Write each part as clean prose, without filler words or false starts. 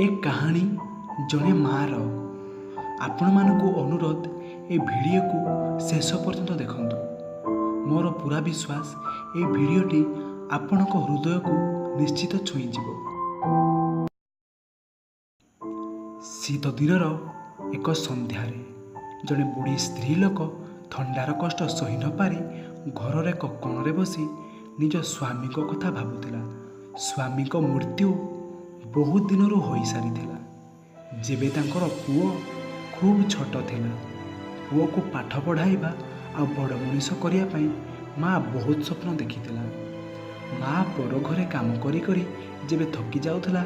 ଏ କାହାଣୀ ଜଣେ ମାଆର। ଆପଣମାନଙ୍କୁ ଅନୁରୋଧ, ଏ ଭିଡ଼ିଓକୁ ଶେଷ ପର୍ଯ୍ୟନ୍ତ ଦେଖନ୍ତୁ। ମୋର ପୂରା ବିଶ୍ୱାସ, ଏ ଭିଡ଼ିଓଟି ଆପଣଙ୍କ ହୃଦୟକୁ ନିଶ୍ଚିତ ଛୁଇଁଯିବ। ଶୀତ ଦିନର ଏକ ସନ୍ଧ୍ୟାରେ ଜଣେ ବୁଢ଼ୀ ସ୍ତ୍ରୀ ଲୋକ ଥଣ୍ଡାର କଷ୍ଟ ସହି ନପାରି ଘରର ଏକ କୋଣରେ ବସି ନିଜ ସ୍ୱାମୀଙ୍କ କଥା ଭାବୁଥିଲା। ସ୍ୱାମୀଙ୍କ ମୃତ୍ୟୁ ବହୁତ ଦିନରୁ ହୋଇସାରିଥିଲା, ଯେବେ ତାଙ୍କର ପୁଅ ଖୁବ୍ ଛୋଟ ଥିଲା। ପୁଅକୁ ପାଠ ପଢ଼ାଇବା ଆଉ ବଡ଼ ମଣିଷ କରିବା ପାଇଁ ମା ବହୁତ ସ୍ୱପ୍ନ ଦେଖିଥିଲା। ମା ପର ଘରେ କାମ କରି କରି ଯେବେ ଥକି ଯାଉଥିଲା,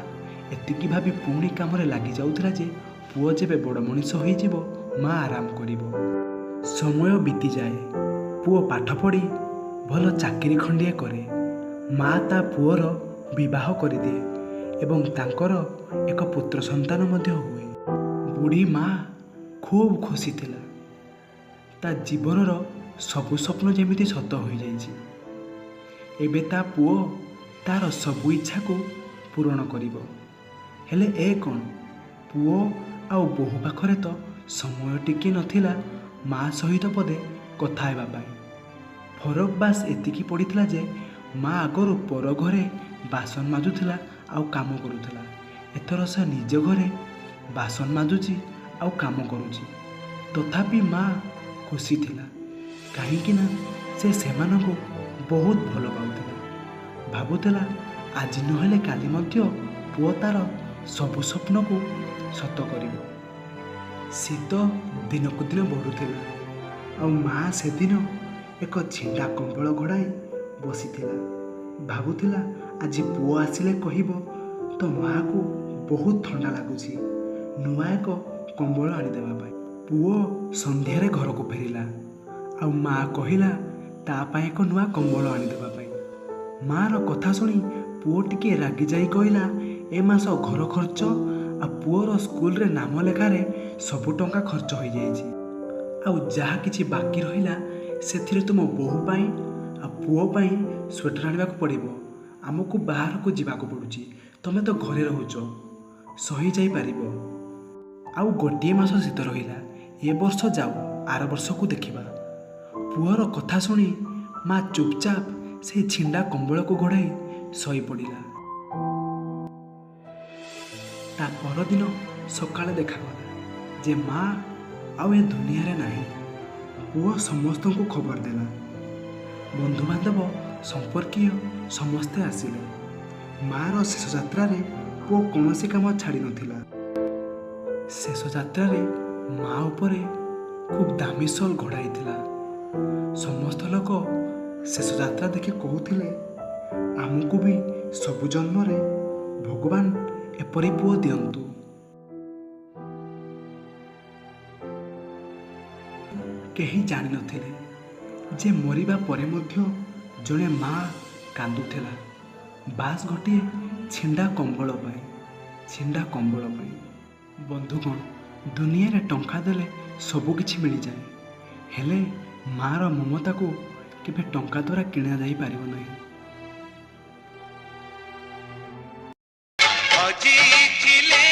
ଏତିକି ଭାବି ପୁଣି କାମରେ ଲାଗି ଯାଉଥିଲା ଯେ ପୁଅ ଯେବେ ବଡ଼ ମଣିଷ ହୋଇଯିବ, ମା ଆରାମ କରିବ। ସମୟ ବିତିଯାଏ। ପୁଅ ପାଠ ପଢ଼ି ଭଲ ଚାକିରି ଖଣ୍ଡିଏ କରେ। ମା ତା ପୁଅର ବିବାହ କରିଦିଏ ଏବଂ ତାଙ୍କର ଏକ ପୁତ୍ର ସନ୍ତାନ ମଧ୍ୟ ହୁଏ। ବୁଢ଼ୀ ମା ଖୁବ୍ ଖୁସି ଥିଲା। ତା ଜୀବନର ସବୁ ସ୍ୱପ୍ନ ଯେମିତି ସତ ହୋଇଯାଇଛି। ଏବେ ତା ପୁଅ ତାର ସବୁ ଇଚ୍ଛାକୁ ପୂରଣ କରିବ। ହେଲେ ଏ କ'ଣ? ପୁଅ ଆଉ ବୋହୂ ପାଖରେ ତ ସମୟ ଟିକିଏ ନଥିଲା ମା ସହିତ ପଦେ କଥା ହେବା ପାଇଁ। ଫରକ ବାସ୍ ଏତିକି ପଡ଼ିଥିଲା ଯେ ମା ଆଗରୁ ପର ଘରେ ବାସନ ମାଜୁଥିଲା ଆଉ କାମ କରୁଥିଲା, ଏଥର ସେ ନିଜ ଘରେ ବାସନ ମାଜୁଛି ଆଉ କାମ କରୁଛି। ତଥାପି ମା ଖୁସି ଥିଲା, କାହିଁକି ନା ସେ ସେମାନଙ୍କୁ ବହୁତ ଭଲ ପାଉଥିଲା। ଭାବୁଥିଲା, ଆଜି ନହେଲେ କାଲି ମଧ୍ୟ ପୁଅ ତାର ସବୁ ସ୍ୱପ୍ନକୁ ସତ କରିବ। ଶୀତ ଦିନକୁ ଦିନ ବଢ଼ୁଥିଲା ଆଉ ମା ସେଦିନ ଏକ ଛିଣ୍ଡା କମ୍ବଳ ଘୋଡ଼ାଇ ବସିଥିଲା। ଭାବୁଥିଲା, ଆଜି ପୁଅ ଆସିଲେ କହିବ ତ ମାଆକୁ ବହୁତ ଥଣ୍ଡା ଲାଗୁଛି, ନୂଆ ଏକ କମ୍ବଳ ଆଣିଦେବା ପାଇଁ। ପୁଅ ସନ୍ଧ୍ୟାରେ ଘରକୁ ଫେରିଲା ଆଉ ମା କହିଲା ତା ପାଇଁ ଏକ ନୂଆ କମ୍ବଳ ଆଣିଦେବା ପାଇଁ। ମାଆର କଥା ଶୁଣି ପୁଅ ଟିକିଏ ରାଗିଯାଇ କହିଲା, ଏ ମାସ ଘର ଖର୍ଚ୍ଚ ଆଉ ପୁଅର ସ୍କୁଲରେ ନାମ ଲେଖାରେ ସବୁ ଟଙ୍କା ଖର୍ଚ୍ଚ ହୋଇଯାଇଛି, ଆଉ ଯାହା କିଛି ବାକି ରହିଲା ସେଥିରେ ତୁମ ବୋହୂ ପାଇଁ ଆଉ ପୁଅ ପାଇଁ ସ୍ୱେଟର ଆଣିବାକୁ ପଡ଼ିବ। ଆମକୁ ବାହାରକୁ ଯିବାକୁ ପଡ଼ୁଛି, ତୁମେ ତ ଘରେ ରହୁଛ, ସହି ଯାଇପାରିବ। ଆଉ ଗୋଟିଏ ମାସ ଶୀତ ରହିଲା, ଏ ବର୍ଷ ଯାଉ, ଆର ବର୍ଷକୁ ଦେଖିବା। ପୁଅର କଥା ଶୁଣି ମା ଚୁପଚାପ ସେଇ ଛିଣ୍ଡା କମ୍ବଳକୁ ଘୋଡ଼ାଇ ଶୋଇପଡ଼ିଲା। ତା ପରଦିନ ସକାଳେ ଦେଖାଗଲା ଯେ ମା ଆଉ ଏ ଦୁନିଆରେ ନାହିଁ। ପୁଅ ସମସ୍ତଙ୍କୁ ଖବର ଦେଲା। ବନ୍ଧୁବାନ୍ଧବ, ସମ୍ପର୍କୀୟ ସମସ୍ତେ ଆସିଲେ। ମାଆର ଶେଷ ଯାତ୍ରାରେ ପୁଅ କୌଣସି କାମ ଛାଡ଼ି ନଥିଲା। ଶେଷ ଯାତ୍ରାରେ ମା ଉପରେ ଖୁବ୍ ଦାମୀ ସଲ୍ ଘୋଡ଼ାଇଥିଲା। ସମସ୍ତ ଲୋକ ଶେଷ ଯାତ୍ରା ଦେଖି କହୁଥିଲେ, ଆମକୁ ବି ସବୁ ଜନ୍ମରେ ଭଗବାନ ଏପରି ପୁଅ ଦିଅନ୍ତୁ। କେହି ଜାଣିନଥିଲେ ଯେ ମରିବା ପରେ ମଧ୍ୟ ଜଣେ ମା କାନ୍ଦୁଥିଲା, ବାସ୍ ଗୋଟିଏ ଛିଣ୍ଡା କମ୍ବଳ ପାଇଁ, ଛିଣ୍ଡା କମ୍ବଳ ପାଇଁ। ବନ୍ଧୁଗଣ, ଦୁନିଆରେ ଟଙ୍କା ଦେଲେ ସବୁ କିଛି ମିଳିଯାଏ, ହେଲେ ମାଆର ମମତାକୁ କେବେ ଟଙ୍କା ଦ୍ୱାରା କିଣାଯାଇପାରିବ ନାହିଁ। ହଜିଥିଲେ।